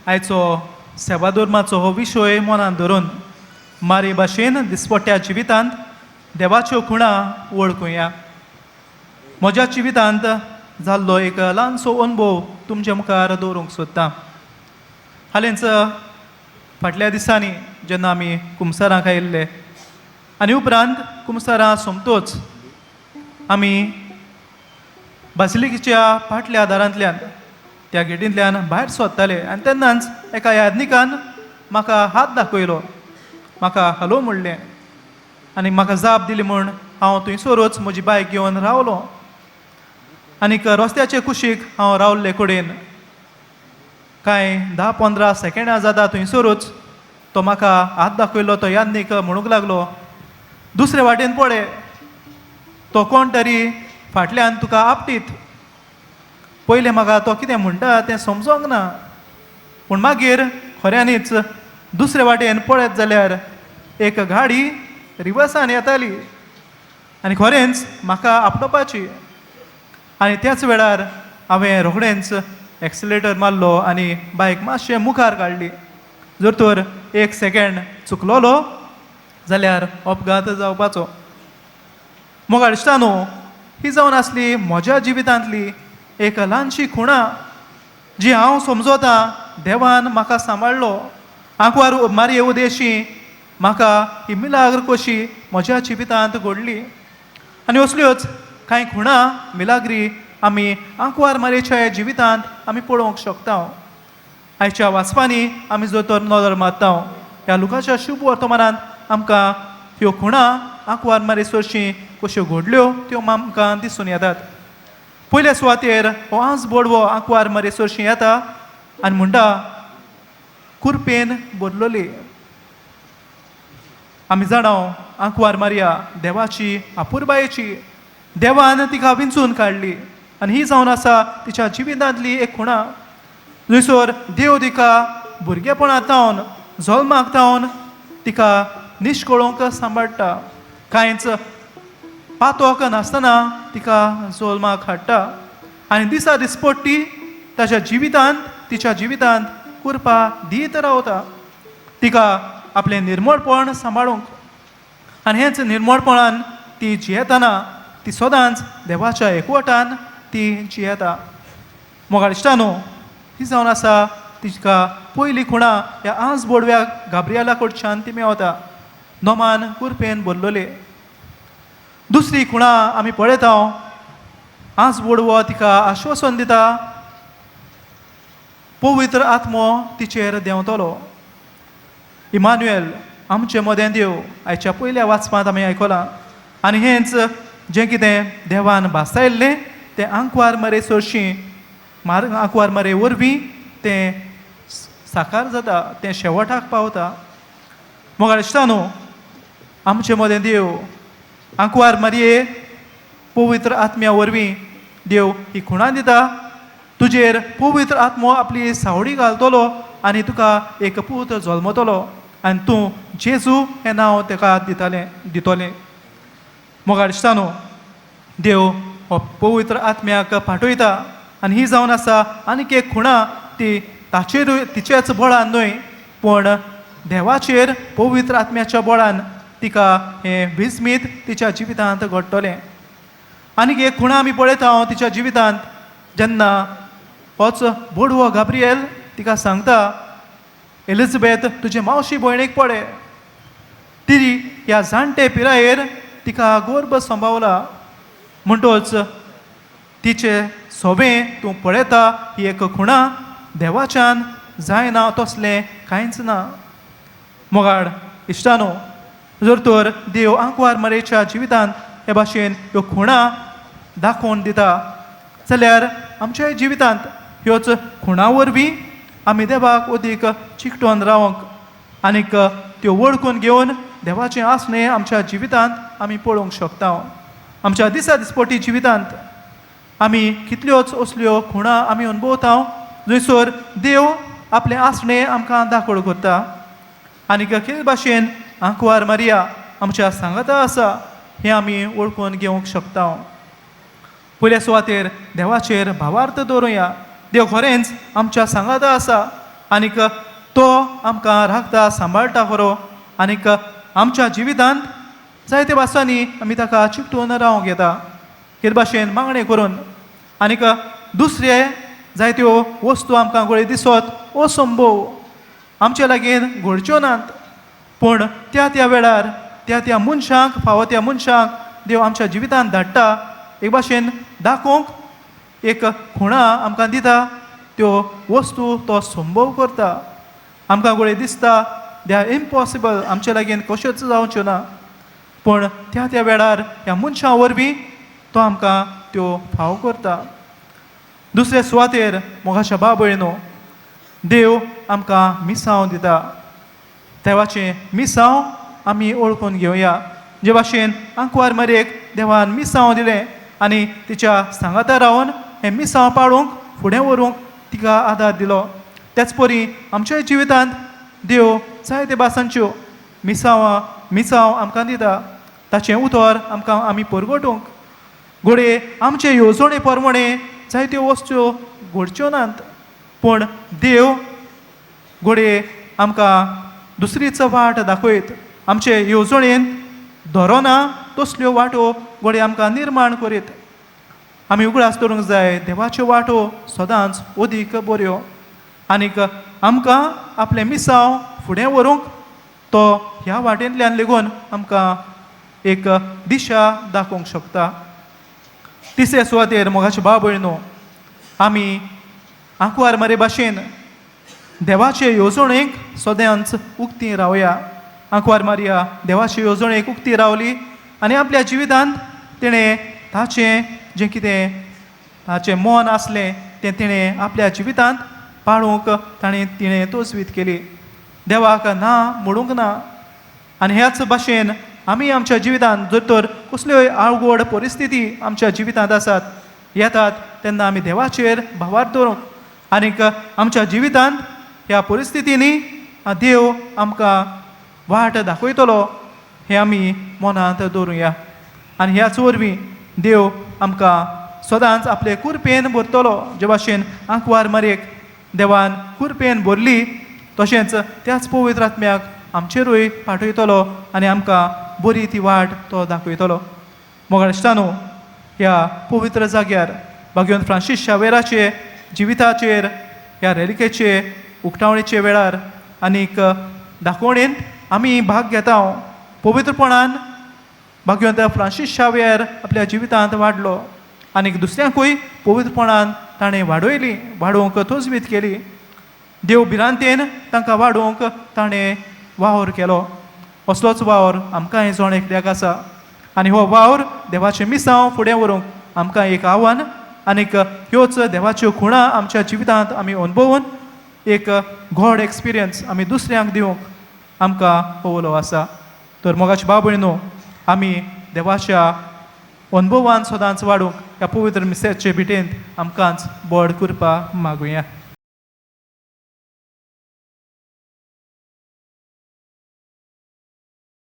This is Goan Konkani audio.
आयचो सेवाधर्माचो हो विशय मनांत धरून मारी भाशेन दिसपट्ट्या जिवितांत देवाच्यो खुणा वळखुया. म्हज्या जिवितांत जाल्लो एक ल्हानसो अणभव तुमचे मुखार दवरूंक सोदतां. हालींच फाटल्या दिसांनी जेन्ना आमी कुमसरांक आयिल्ले आनी उपरांत कुमसरां सोमतोच आमी बासिलिकेच्या फाटल्या दारांतल्यान त्या गेटींतल्यान भायर सोदताले आनी तेन्नाच एका याज्ञिकान म्हाका हात दाखयलो, म्हाका हॅलो म्हणलें आनी म्हाका जाप दिली म्हूण हांव थंयसरूच म्हजी बायक घेवन रावलो. आनीक रस्त्याचे कुशीक हांव रावल्ले कडेन कांय 10-15 सेकेंडां जाता थंयसरूच तो म्हाका हात दाखयलो तो याज्ञीक म्हणूंक लागलो, दुसरे वाटेन पळय, तो कोण तरी फाटल्यान तुका आपटीत. पयलें म्हाका तो कितें म्हणटा तें समजोंक ना, पूण मागीर खऱ्यांनीच दुसरे वाटेन पळयत जाल्यार एक गाडी रिवर्सान येताली आनी खरेंच म्हाका आपटोवपाची. आनी त्याच वेळार हांवें रोखडेंच एक्सिलेटर मारलो आनी बायक मातशें मुखार काडली. जर तर एक सेकेंड चुकलोलो जाल्यार अपघात जावपाचो. मोगाळ इश्टानो, ही जावन आसली म्हज्या जिवितांतली एक ल्हानशी खुणा जी हांव समजतां देवान म्हाका सांबाळ्ळो. आंकवार मारये उदेशी म्हाका ही मिलाग्र कशी म्हज्या जिवितांत घडली. आनी असल्योच कांय खुणा मिलाग्री आमी आंकवार मारयेच्या जिवितांत आमी पळोवंक शकता. आयच्या वाचपांनी आमी जर तर नदर मारता ह्या लुकाच्या शुभ वर्तमानांत आमकां ह्यो खुणा आंकवार मारये सरशीं कश्यो घडल्यो त्यो आमकां दिसून येतात. पयल्या सुवातेर हो आंज बोडवो आंकवार मारये सरशीं येता आनी म्हणटा, कुरपेन बदलली. आमी जाणाव आंकवार मारया देवाची अपुरबायेची, देवान तिका विंचून काडली आनी ही जावन आसा तिच्या जिवितांतली एक खुणा थंयसर देव तिका भुरगेपणांत थावन जल्माक थावन तिका निश्कळोंक सांबाळटा, कांयच पातोक नासतना तिका जल्माक हाडटा आनी दिसा दिसपट्टी ताच्या जिवितांत तिच्या जिवितांत कृपा दीत रावता तिका आपलें निर्मळपण सांबाळूंक. आनी हेंच निर्मळपणान ती जियेतना ती सदांच देवाच्या एकवटान ती जियेता. मोगाळ इश्टानो, ही जावन आसा तिका पयली खुणा ह्या आंज बोडव्या गाब्रियाला कडच्यान ती मेवता, नोमान कुरपेन भरलोले. दुसरी खुणा आमी पळयता, आंज बोडवो तिका आश्वासन दिता, पवित्र आत्मो तिचेर देंवतलो. इमानुएल आमचे मदें देव आयच्या पयल्या वाचपांत आमी आयकलां. आनी हेंच जें कितें देवान भासायल्लें तें आंकवार मरे सरशीं मार आंकवार मरे वरवीं तें साकार जाता, तें शेवटाक पावता. मोगाळ इश्टानो, आमचे मदें देव आंकवार मारये पवित्र आत्म्या वरवीं देव ही खुणा दिता, तुजेर पवित्र आत्मो आपली सावडी घालतलो आनी तुका एक पूत जल्मतलो आनी तूं जेजू हें नांव ताका दितालें दितलें. मोगाळ इश्टानो, देव हो पवित्र आत्म्याक पाठयता आनी ही जावन आसा आनीक एक खुणा ती ताचेरूय तिचेच बळान न्हय पूण देवाचेर पवित्र आत्म्याच्या बळान तिका हें विस्मीत तिच्या जिवितांत घडटलें. आनीक एक खुणा आमी पळयता तिच्या जिवितांत, जेन्ना होच बोडवो गाब्रिएल तिका सांगता, एलिझाबेथ तुजे मावशी भयणीक पळय, ती ह्या जाणटे पिरायेर तिका गर्भ सांबावला, म्हणटोच तिचे सोबें तूं पळयता ही एक खुणा देवाच्यान जायना तसलें कांयच ना. मोगाड इश्टानो, जर तर देव आंकवार मरेच्या जिवितांत हे भाशेन ह्यो खुणा दाखोवन दिता जाल्यार आमच्या जिवितांत ह्योच खुणा वरवीं आमी देवाक अदीक चिकटोन रावंक आनीक त्यो वळखून घेवन देवाचें आसणें आमच्या जिवितांत आमी पळोवंक शकता. आमच्या दिसा दिसपटी जिवितांत आमी कितल्योच असल्यो खुणा आमी अणभवता जंयसर देव आपलें आसणें आमकां दाखोवड करता आनी कितें भाशेन आंकवार मारिया आमच्या सांगाता आसा हें आमी वळखून घेवंक शकता. पयल्या सुवातेर देवाचेर भावार्थ दवरुया. देव खरेंच आमच्या सांगाता आसा. आनीक तो आमकां राखता, सांबाळटा खरो. आनीक आमच्या जिवितांत जायते भासांनी आमी ताका चिकटून रावंक येता, हेर भाशेन मागणें करून. आनीक दुसरे जायत्यो वस्तू आमकां गळये दिसत असंभव, आमचे लागीं घडच्यो नात, पूण त्या त्या वेळार त्या त्या मनशांक, फावो त्या मनशांक देव आमच्या जिवितांत धाडटा. एक भाशेन दाखोवंक एक खुणा आमकां दिता, त्यो वस्तू तो संभव करता. आमकां गळये दिसता they are impossible, आमचे लागीं कश्योच जावच्यो ना, पूण त्या त्या वेळार ह्या मनशां वरवीं तो आमकां त्यो फाव करता. दुसरे सुवातेर मोगाच्या बाबय न्हू, देव आमकां मिसांव दिता. देवाचें मिसांव आमी ओळखून घेवया. जे भाशेन आंकवार मरेक देवान मिसांव दिलें आनी तिच्या सांगाता रावन हें मिसांव पाळूंक, फुडें व्हरूंक तिका आदार दिलो, त्याच परी आमच्या जिवितांत देव जायते भासांच्यो मिसांवां मिसांव आमकां दिता, ताचें उतर आमकां आमी परगटूंक. घडये आमचे येवजणे प्रमाणे जायत्यो वस्तू घडच्यो नात, पूण देव घडये आमकां दुसरीच वाट दाखयत, आमचे येवजणेन धरोना तसल्यो वाटो घडये आमकां निर्माण करीत. आमी उगडास दवरूंक जाय, देवाच्यो वाटो सदांच अदीक बऱ्यो, आनीक आमकां आपलें मिसांव फुडें व्हरूंक तो ह्या वाटेंतल्यान लेगून आमकां एक दिशा दाखोवंक शकता. तिसऱ्या सुवातेर मोगाचे बाबय न्हू, आमी आंकवार मरे भाशेन देवाचे येवजणेक सदांच उक्ती रावया. आंकवार मारिया देवाचे येवजणेक उक्ती रावली आनी आपल्या जिवितांत तिणें ताचें जें कितें ताचें मन आसलें तें तिणें आपल्या जिवितांत पाळूंक ताणें तिणें तोजवीत केली, देवाक ना म्हणूंक ना. आनी ह्याच भाशेन आमी आमच्या जिवितांत जर तर कसल्योय आवघड परिस्थिती आमच्या जिवितांत आसात येतात तेन्ना आमी देवाचेर भावार्थ दवरूंक, आनीक आमच्या जिवितांत ह्या परिस्थितींनी देव आमकां वाट दाखयतलो हें आमी मनांत दवरुया. आनी ह्याच वरवीं देव आमकां सदांच आपले कुरपेन भरतलो. जे भाशेन आंकवार मारयेक देवान कुरपेन भरली, तशेंच त्याच पवित्र आत्म्याक आमचेरूय पाठयतलो आनी आमकां बरी ती वाट तो दाखयतलो. मोगाळ इश्टांनो, ह्या पवित्र जाग्यार भाग्यवंत फ्रांसीस शावेराचे जिविताचेर ह्या रेलिकेचे उक्तावणेचे वेळार आनीक दाखोवणेंत आमी भाग घेता. पवित्रपणान भाग्यवंत फ्रांसीस शावेर आपल्या जिवितांत वाडलो आनीक दुसऱ्यांकूय पवित्रपणान ताणें वाडयली, वाडोवंक तजवीज केली. देव भिरांतेन तांकां वाडोवंक ताणें वावर केलो. असलोच वावर आमकां जण एकल्याक आसा आनी हो वावर देवाचें मिसांव फुडें व्हरूंक आमकां एक आव्हान, आनीक ह्योच देवाच्यो खुणा आमच्या जिवितांत आमी अनुभवून एक गॉड एक्सपिरियन्स आमी दुसऱ्यांक दिवंक आमकां पवलो आसा. तर मोगाचे बाबय न्हू, आमी देवाच्या अनुभवान सदांच वाडूंक ह्या पवित्र मिसेचे भेटेंत आमकांच बळ कृपा मागुया.